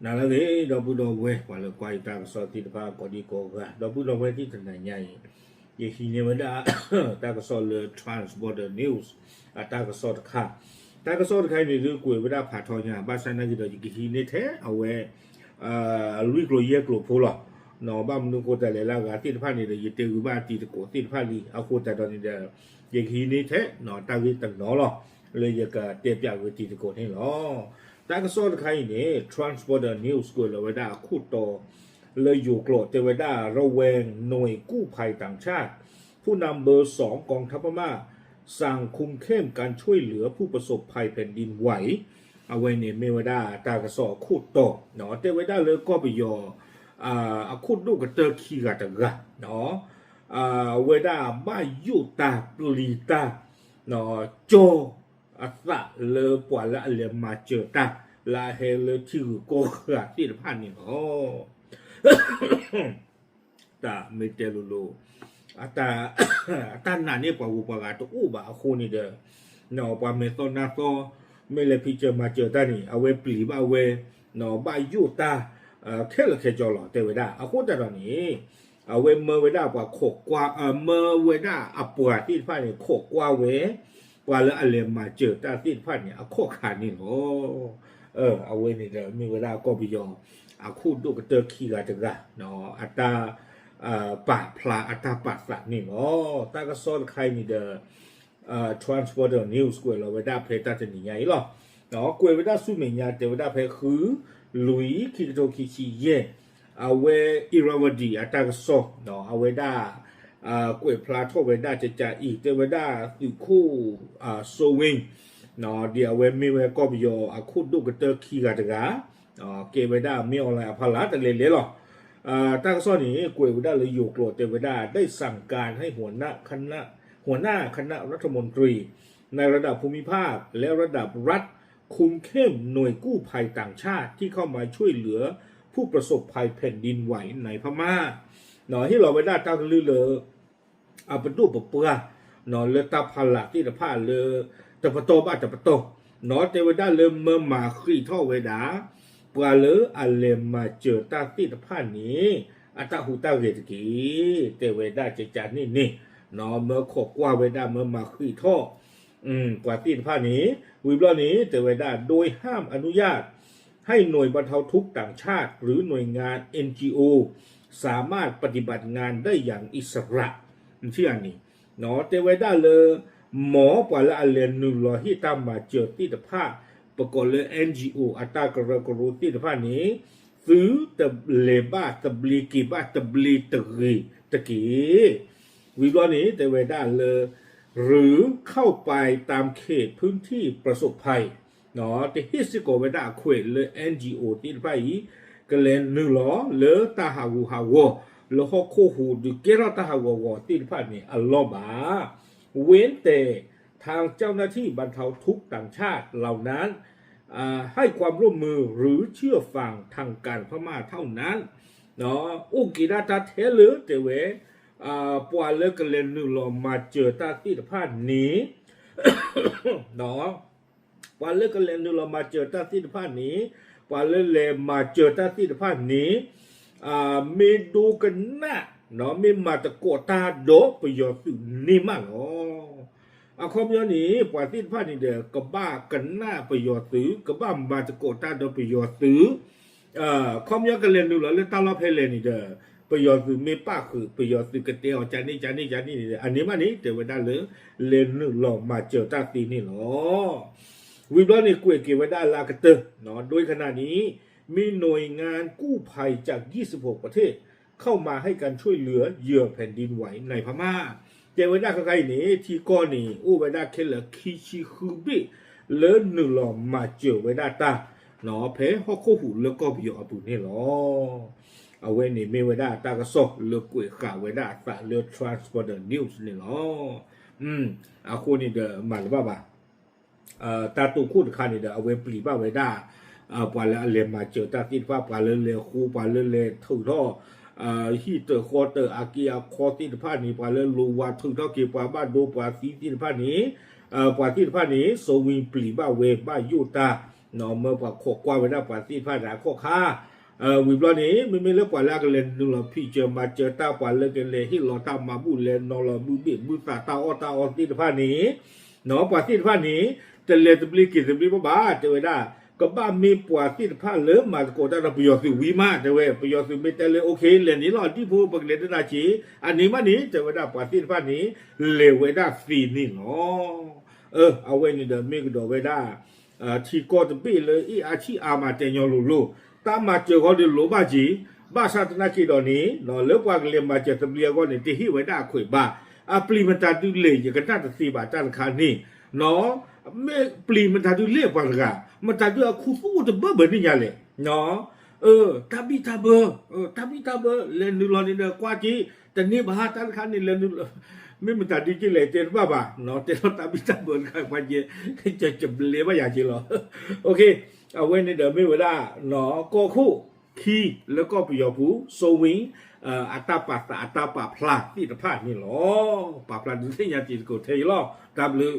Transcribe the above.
နၤလၢအဂ့ၤ ဒီပုၢ်ဒီဝဲၢ် ပှၤလၢကွၢ်ယတၢ်ကစီၣ်သ့ၣ်တဖၣ် ကိးဒံကိးဂၤ ဒီပုၢ်ဒီဝဲၢ်သ့ၣ်တနၤညါအံၤ ယဟံးန့ၢ်ဝဲဒၣ် တၢ်ကစီၣ်လၢ Trans Border News အတၢ်ကစီၣ်တခါ, တၢ်ကစီၣ်တခါအံၤန့ၣ်ဒုး ကွဲးဝဲဒၣ်ဖးထီညါ ဘၣ်ဆၣ်နာ်က့ဒီး ယကဟံးန့ၢ်ထဲအဝဲ လွံၢ်ကျိၤယဲၢ်ကျိၤဖိလီၤ. ဘၣ်မနုၤအဃိတၢ်လဲၤလၢအဂၤသ့ၣ်တဖၣ်န့ၣ်ဒီး ယတဲဂုာ်ဘၣ်တံၤသကိးသ့ၣ်တဖၣ်လံ အဃိသတးဒီးန့ၣ်ဒီး ယကဟံးန့ၢ်ထဲ တၢ်ဂ့ၢ်တနီၤလီၤ လၢယကတဲပၠးဂ့ၤတံၤသကိးန့ၣ်လီၤ. တၢ်ကစီၣ်တခါအံၤန့ၣ် Trans Border News ကွဲးလီၤဝဲဒၣ်အခိၣ်တီ လၢယိၤကျိာ်တဲဝဲဒၣ် ระแวงหน่วยกู้ภัยต่างชาติ ผู้นำเบอร์สองกองทัพพม่า สั่งคุมเข้มการช่วยเหลือผู้ประสบภัยแผ่นดินไหว အဝဲန့ၣ်မ့ၢ်ဝဲဒၣ်တၢ်ကစီၣ်အခိၣ်တီ တဲဝဲဒၣ်လၢကီၢ်ပယီၤ အခိၣ်ဒိၣ်ကတၢၢ်ခံဂၤတဂၤ အဝဲဒၣ်ဘၣ်ယိၣ်တၢ်ပျံၤတၢ် ကၠီ အသးလၢပှၤလၢအလဲၤမၤစၢၤတၢ် လၢအဟဲလၢထံဂုၤကီၢ်ဂၤသ့ၣ်တဖၣ်န့ၣ်လီၤ. တၢ်မ့ၢ်တဲလိၤလိၤ အတၢ်နာ်န့ၢ်ပှၤဂုၤပှၤဂၤတအိၣ်ဘၣ်အဃိန့ၣ်ဒီး ပှၤမဲာ်သီနါသီ မ့ၢ်လဲၤဖံးစၢၤမၤစၢၤတၢ်န့ၣ် အဝဲပျံၤဘၣ်ဝဲ ဘၣ်ယိၣ်တၢ် ခဲလၢာ်ခဲဆ့လီၤ တဲဝဲဒၣ် အဃိသတးဒီးန့ၣ် အဝဲမၢဝဲဒၣ်ပှၤခိးကွၢ် မၢဝဲဒၣ်အပှၤသ့ၣ်တဖၣ်န့ၣ် ခိးကွၢ်ဝဲ ပှၤလၢအလဲၤမၤစၢၤတၢ်သ့ၣ်တဖၣ်န့ၣ် အခီၣ်ခါန့ၣ်လီၤ. အဝဲန့ၣ်ဒီးမ့ၢ်ဝဲဒၣ်ကီၢ်ပယီၤ အခိၣ်ဒိၣ်ကတၢၢ်ခံဂၤတဂၤ အတၢ် ပာ်ဖျါအတၢ်ပာ်သးန့ၣ်လီၤ. တၢ်ကစီၣ်တခါအံၤန့ၣ်ဒီး Trans Border News ကွဲးလီၤဝဲဒၣ်ဖဲတၢ်တနံၤညါအံၤလီၤ. ကွဲးဝဲဒၣ်ဆူမဲာ်ညါတဲဝဲဒၣ်ဖဲဃု လွံၢ် ခံကထိခံဆံယဲၢ် အဝဲ Irrawaddy အတၢ်ကစီၣ် အဝဲဒၣ် ကွဲးဖျါထီၣ်ဝဲဒၣ်ကကးအံၤ တဲဝဲဒၣ်သုးခိၣ် စိဝ့ ဒ်အဝဲမ့ၢ်ဝဲကီၢ်ပယီၤအခိၣ်ဒိၣ်ကတၢၢ်ခံဂၤတဂၤ ကဲဝဲဒၣ်မ့ၢ် online အဖီလာ်တလဲၤလဲၤလီၤ. တၢ်ကစီၣ်န့ၣ် ကွဲးဝဲဒၣ်လၢယိၤကျိာ်တဲဝဲဒၣ် ได้สั่งการให้หัวหน้าคณะ หัวหน้าคณะรัฐมนตรี ในระดับภูมิภาคและระดับรัฐ คุมเข้มหน่วยกู้ภัยต่างชาติที่เข้ามาช่วยเหลือผู้ประสบภัยแผ่นดินไหวในพม่า ဟ့ၣ်လီၤဝဲဒၣ်တၢ်ကလုၢ်လၢ အပဒိၣ်ပပှၢ် လၢတၢ်ဖီလာ်သ့ၣ်တဖၣ်လၢ တပတီၢ်ဘၣ်တပတီၢ် တဲဝဲဒၣ်လၢမၢမၤဃံးထီၣ်ဝဲဒၣ် ပှၤလၢအလဲၤမၤစၢၤတၢ်သ့ၣ်တဖၣ်န့ၣ် အတၢ်ဟူးတၢ်ဂဲၤတက့ၢ် တဲဝဲဒၣ်ကကးန့ၣ်န့ၣ် မၢခိးကွၢ်ဝဲဒၣ် မၢမၤဃံးထီၣ် ပှၤသ့ၣ်တဖၣ်န့ၣ် ဝံၤဘျီန့ၣ် တဲဝဲဒၣ် โดยห้ามอนุญาต ให้หน่วยบรรเทาทุกข์ต่างชาติหรือหน่วยงาน เอ็น จี โอ สามารถปฏิบัติงานได้อย่างอิสระ ထံၣ်ဧါန့ၣ် တဲဝဲဒၣ်လၢ မ်ပှၤလၢအလဲၤနုာ်လီၤဟ့ၣ်တၢ်မၤစၢၤသ့ၣ်တဖၣ် ပကိးလၢ NGO အတၢ်ကရၢကရိသ့ၣ်တဖၣ်န့ၣ် သုတလဲၤဘၣ်သဘျ့က့ၤဘၣ်သဘျ့တဂ့ၤတက့ၢ်. ဝံၤဘျီန့ၣ် တဲဝဲဒၣ်လၢ หรือเข้าไปตามเขตพื้นที่ประสบภัย တဟ့ၣ်စ့ၢ်ကီးဝဲဒၣ်အခွဲးလၢ NGO သ့ၣ်တဖၣ်အံၤ ကလဲၤနုာ်လီၤလၢတၢ်ဟးဂူာ်ဟးဂီၤ လၢဟီၣ်ခိၣ်ဟူးဒုးကဲထီၣ်တၢ်ဟးဂီၤဂီၤသ့ၣ်တဖၣ်န့ၣ် အလီၢ်ဘၣ် เว้นแต่ทางเจ้าหน้าที่บรรเทาทุกข์ต่างชาติเหล่านั้น ให้ความร่วมมือหรือเชื่อฟังทางการพม่าเท่านั้น အိၣ်က့ၤဒၣ်တၢ်ထဲလၢတဲဝဲ ပှၤလၢကလဲၤနုာ်လီၤမၤစၢၤတၢ်သ့ၣ်တဖၣ်န့ၣ် ပှၤလၢကလဲၤနုာ်လီၤမၤစၢၤတၢ်သ့ၣ်တဖၣ်န့ၣ် ပှၤလၢလဲၤမၤစၢၤတၢ်သ့ၣ်တဖၣ်န့ၣ် မ့ၢ်ဒိကနၣ် မ့ၢ်မၤသကိးတၢ်ဒီးပယီၤသုးန့ၣ်မးလီၤ. အခီပညီန့ၣ် ပှၤသ့ၣ်တဖၣ်န့ၣ်ဒီး ကဘၣ်ကနၣ်ပယီၤသုး ကဘၣ်မၤသကိးတၢ်ဒီးပယီၤသုး ခီပညီကလဲၤနုာ်လီၤလၢတၢ်လီၢ်ဖဲလဲၣ်န့ၣ်ဒီး ပယီၤသုးမ့ၢ်ပၣ်ဃုာ် ပယီၤသုးကတဲအီၤ ကန့ၣ်ကန့ၣ်ကန့ၣ်န့ၣ် အန့ၣ်မးန့ၣ် တဲဝဲဒၣ်လၢ လဲၤနုာ်လီၤမၤစၢၤတၢ်သ့န့ၣ်လီၤ. ဝံၤဘျီန့ၣ် ကွဲးက့ၤဝဲဒၣ်လၢအကတၢၢ် โดยขณะนี้มีหน่วยงานกู้ภัยจากยี่สิบหกประเทศ เข้ามาให้การช่วยเหลือเหยื่อแผ่นดินไหวในพม่า တဲဝဲဒၣ်ခဲခါအံၤန့ၣ် ထံကီၢ်န့ၣ် အိၣ်ဝဲဒၣ်ခဲလၢာ်ခံဆံဃုဘ့ၣ် လၢနုာ်လီၤမၤစၢၤဝဲဒၣ်တၢ် ဖဲဟီၣ်ခိၣ်ဟူးလၢကီၢ်ပယီၤအပူၤန့ၣ်လီၤ. အဝဲန့ၣ်မ့ၢ်ဝဲဒၣ်တၢ်ကစီၣ်လၢကွဲးဃာ်ဝဲဒၣ်အသးလၢ Trans Border News န့ၣ်လီၤ. အဃိန့ၣ်ဒီးမၤတဘၣ်ဘၣ် တၢ်တိာ်ခိၣ်တခါန့ၣ်ဒီး အဝဲပျံၤဘၣ်ဝဲဒၣ် ပှၤလၢအလဲၤမၤစၢၤတၢ်သ့ၣ်တဖၣ် ပှၤလၢလဲၤဃိ ပှၤလၢလဲၤထုးထီၣ် ဟံၣ်တၢၣ်ဃီတၢၣ်အက့အခီသ့ၣ်တဖၣ်န့ၣ် ပှၤလၢလိၤဝါထုးထီၣ်က့ၤ ပှၤဘၣ်ဒိပှၤသံသ့ၣ်တဖၣ်န့ၣ် ပှၤသ့ၣ်တဖၣ်န့ၣ် စိဝ့ပျံၤဘၣ်ဝဲဘၣ်ယိၣ်တၢ် မၢပှၤခိးကွၢ်ဝဲဒၣ်ပှၤသ့ၣ်တဖၣ်န့ၣ်အခီၣ်ခါ ဝံၤဘျီန့ၣ် မ့မ့ၢ်လၢပှၤလၢအကလဲၤနုာ်လီၤဖံးစၢၤမၤစၢၤတၢ် ပှၤလၢကလဲၤဟ့ၣ်လီၤတၢ်မၤဘူၣ် လဲၤနီၤလီၤဘုဘ့ၣ်ဘုသး တၢ်အီၣ်တၢ်အီသ့ၣ်တဖၣ်န့ၣ် ပှၤသ့ၣ်တဖၣ်န့ၣ် တလဲၤသဘျ့က့ၤသဘျ့ဘၣ်ဘၣ် တဲဝဲဒၣ် ကဘၣ်မ့ၢ်ပှၤသ့ၣ်တဖၣ်လၢမၤသကိးတၢ်ဒီးပယီၤသုးဝံၤမး တဲဝဲ ပယီၤသုးမ့ၢ်တဲလၢ okay လဲၤန့ၣ်လီၤ ဒ်ဖိပကလဲၤတနာ်က့ၤ အန့ၣ်မးန့ၣ် တဲဝဲဒၣ်ပှၤသ့ၣ်တဖၣ်န့ၣ် လဲၤဝဲဒၣ်သ့န့ၣ်လီၤ. အဝဲန့ၣ်ဒီးမ့ၢ်ကဒီးဝဲဒၣ် ထံကီၢ်တဘ့ၣ်လၢအ့ၣ်အါဆံၣ်အါမး တဲညီလိၤလိၤ တၢ်မၤစၢၤဃီဒီးလိၤဘၣ်က့ၤ ဘၣ်ဆၣ်သနာ်က့ဒီးန့ၣ် လၢပှၤကလဲၤမၤစၢၤသဘျ့အဂီၢ်န့ၣ် တဟ့ၣ်ဝဲဒၣ်အခွဲးဘၣ် အပျံၤမတၤဒုလဲၣ် ယကနၣ်တသ့ဘၣ်တၢ်တခါန့ၣ် မ့ၢ်ပျံၤမတၤဒုလဲၣ်ပှၤတဂၤ မတၤဒုအခူသူၣ်အိၣ်တဘၢဘၢန့ၣ်ညါလဲၣ် တၢ်ဘံၣ်တၢ်ဘၢ တၢ်ဘံၣ်တၢ်ဘၢ လဲၤနုာ်လီၤန့ၣ်ဒီးကွၢ်က့ၤ တန့ၢ်ဘၣ်တၢ်တခါန့ၣ် လဲၤနုာ်လီၤ မ့ၢ်မတၤဒုက့လဲၣ်တဲတဘၣ်ဘၣ် တဲလီၤတၢ်ဘံၣ်တၢ်ဘၢတခါပှၤကဲ ကဘျဲဘၣ်ယၤက့ၤလီၤ အဝဲန့ၣ်ဒီးမ့ၢ်ဝဲဒၣ် ကီၢ်ခိၣ်ခံလၢကီၢ်ပယီၤပူၤ စိဝ့ အတၢ်ပာ်သးအတၢ်ပာ်ဖျါသ့ၣ်တဖၣ်န့ၣ်လီၤ. ပာ်ဖျါဒုးသ့ၣ်ညါတံၤသကိးထဲအံၤလီၤ. တၢ်ဘျုး